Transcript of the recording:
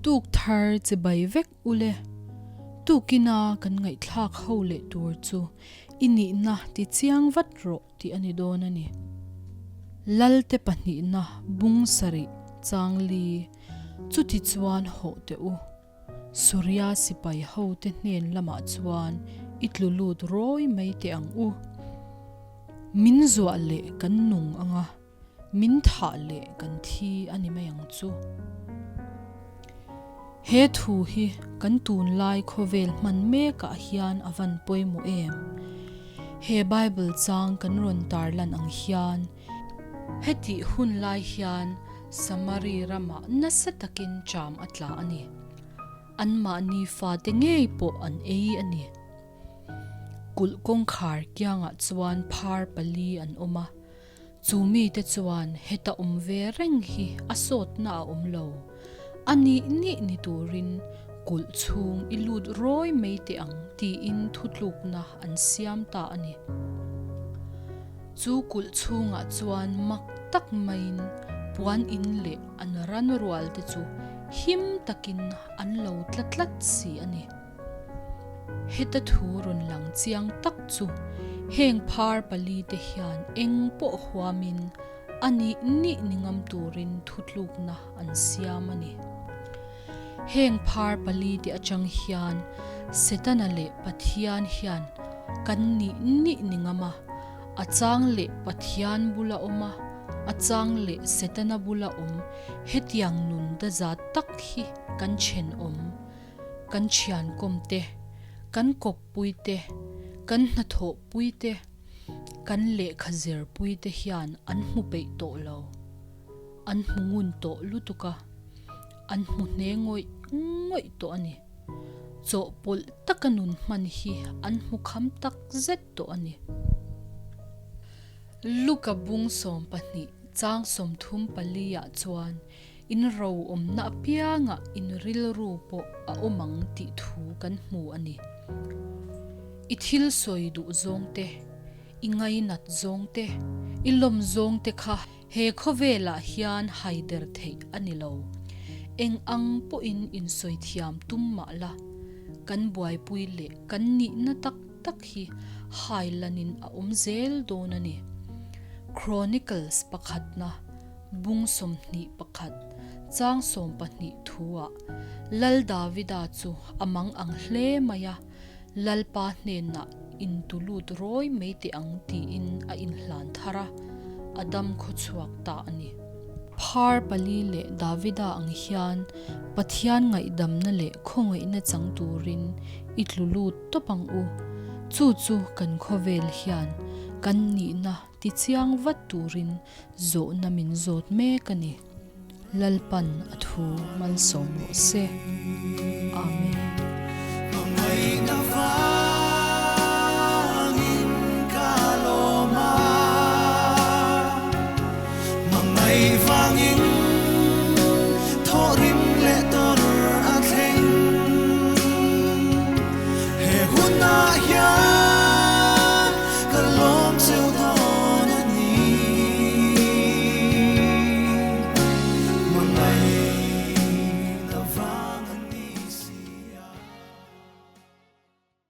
Tuk thar chibai vek ule. Tukina kan ngaihthlak ho leh tur chu i nihna ti chiang vat rawh tih a ni dawn a ni. Lalte pahnihna bung sarih changli chuti chuan hawh teh u. Surya sipai hote hnen lamah chuan i tlu lut rawi mai teh ang u. Min zuah leh kan nung ang a, min thah leh kan thi a ni mai ang chu. He thu hi kan tunlai khawvel hman mekah hian a van pawimawh em? He Bible chang kan rawn tarlan ang hian hetih hun lai hian Samari ramah nasa takin ṭam a tla a ni. Anmahni fate ngei pawh an ei a ni. Kulh kawngkhar kiangah chuan phar pali an awm a, chu mite chuan heta awm ve reng hi a sawtna a awm lo. A nih nih ni turin kulh chhung i lut rawi mai teh ang tiin thutlukna an siam ta a ni. Chu kulh chhungah chuan mak tak maiin puan in leh an ran rual te chu him takin an lo tla tlat si a ni. Heta thu rawn lang chiang tak chu heng phar pali te hian eng pawh huamin a nih nih ni ngam turin thutlukna an siam a ni. Heng phar pali te atang hian Setana leh Pathian hian kan nih nih ni ngam a, a chang leh Pathian bula awm a, a chang leh Setana bula awm hetiang nun daza tak hi kan thenawm, kan thiankawm te, kan kawppui te, kan hnathawhpui te, kan lehkha zirpui te hian an hmu peih tawh lo. An hmu ngun tawh lutuk a, an hmu hne ngawih ngawih tawh a ni. Chawhpawlh taka nun hman hi an hmu kham tak zet tawh a ni. Luka bung 12 chang 34 ah chuan in ro awmna apiangah in rilru pawh a awm ang tih thu kan hmu a ni. I thil sawi duh zawng te, i ngainat zawng te, i lawm zawng te kha He khawvelah hian haider theih a ni lo. Eng ang pawhin insawi thiam tum mah la, kan buaipui leh kan nihna tak tak hi hailanin a awm zel dawn a ni. Chronicles pakhatna, bung 21, chang 12 thuah Lal Davida chu a mang ang hle mai a, Lalpa hnenah intu lut rawi mai teh ang tiin a inhlan thar a, a dam khawchhuak ta a ni. Phar pali leh Davida ang hian Pathian ngaihdamna leh khawngaihna chang turin i tlu lut tawp ang u. Chu chu kan khawvel hian kan nihna Tichiang vat turin zawhna min zawt mek a ni. Lalpan a thu malsawm rawh se. Amen.